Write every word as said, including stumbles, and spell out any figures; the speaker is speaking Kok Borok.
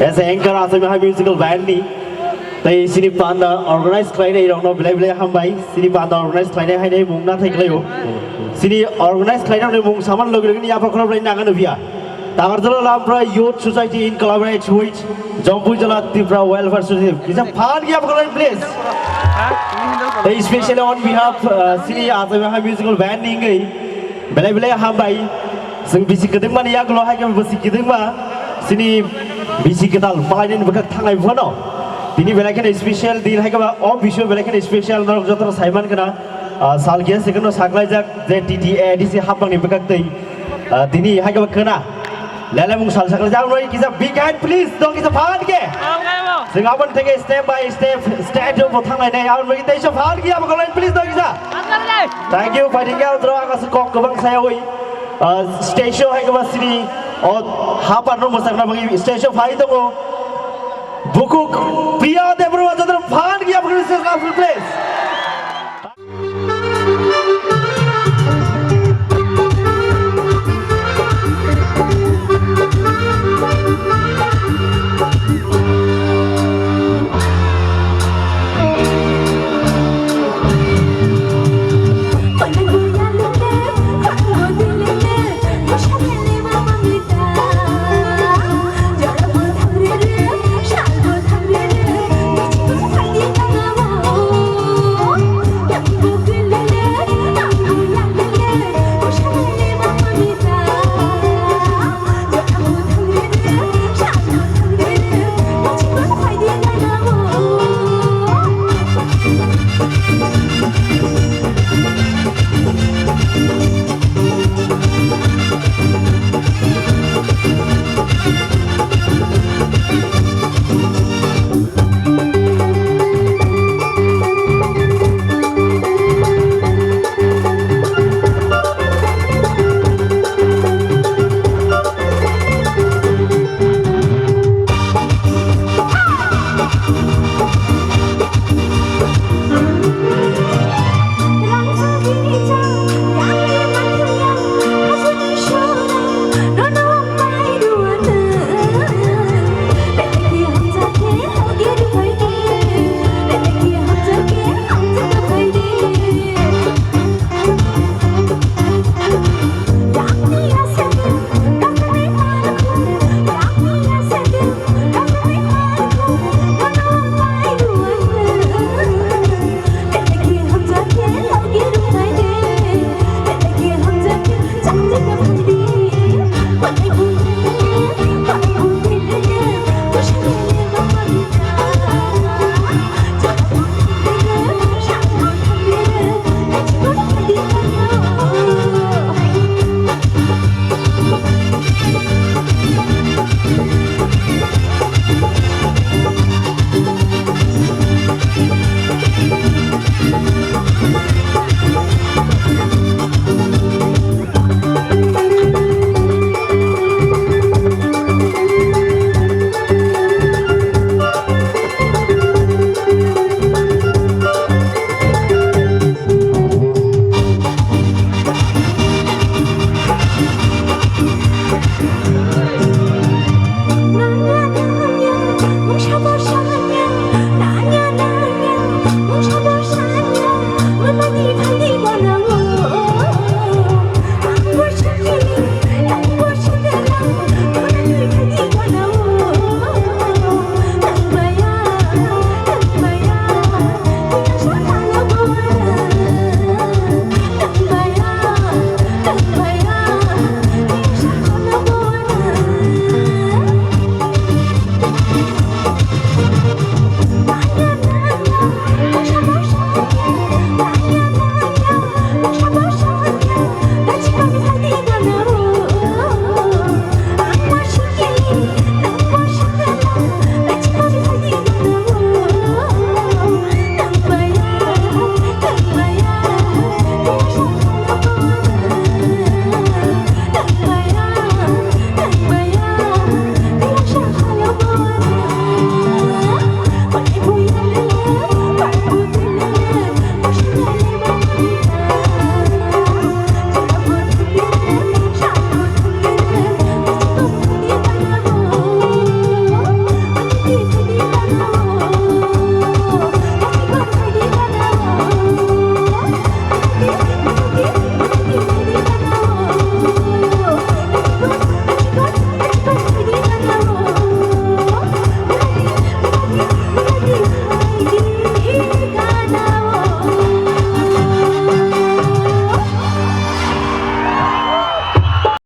As a anchor, Achai Mahai Musical Band ni tei chini panda organize khlainai rokno belai belai hambai. Chini panda organize khlainai hainai mung nathai khlaio. Chini organize khlainai mung saman logi logi ni yapha khorok lai nangano biya. Tagarjala Lampra Youth Society in collaboration with Jompuijala Tripura Welfare Society. Kisa phan giya khorok please. Tei specially on behalf, uh, chini Achai Mahai Musical Band ni wngwi belai belai hambai. Chwng bisi kwdwngmani yagulo hai khe bisi kwdwngma chini bisi kwtal palainani bwkhak thangnai phano. Tini belai kheno special din hai khe ba o bisio belai kheno special norok jotono saiman khna, ah, sal khe second no saklaijak je T T A D C hapangni bwkhak tei, ah, tini hai khe ba khna. Lele mung sal saklaijak noi kisa big hand please dong kisa phan khe. Chwng aboni theke step by step stage o bo thangnai nai aboni bagwi teisa phan khe abo khwlai please dong kisa. Thank you, phaidi khe ang jora ang aswk kok kwbang sayawi, ah, stage show hai kwbang sini, o, hapar no mwsakna bagwi stage show phai tongo. Bukuk Priya Debbarma jadar phan giya bukuk stage last place.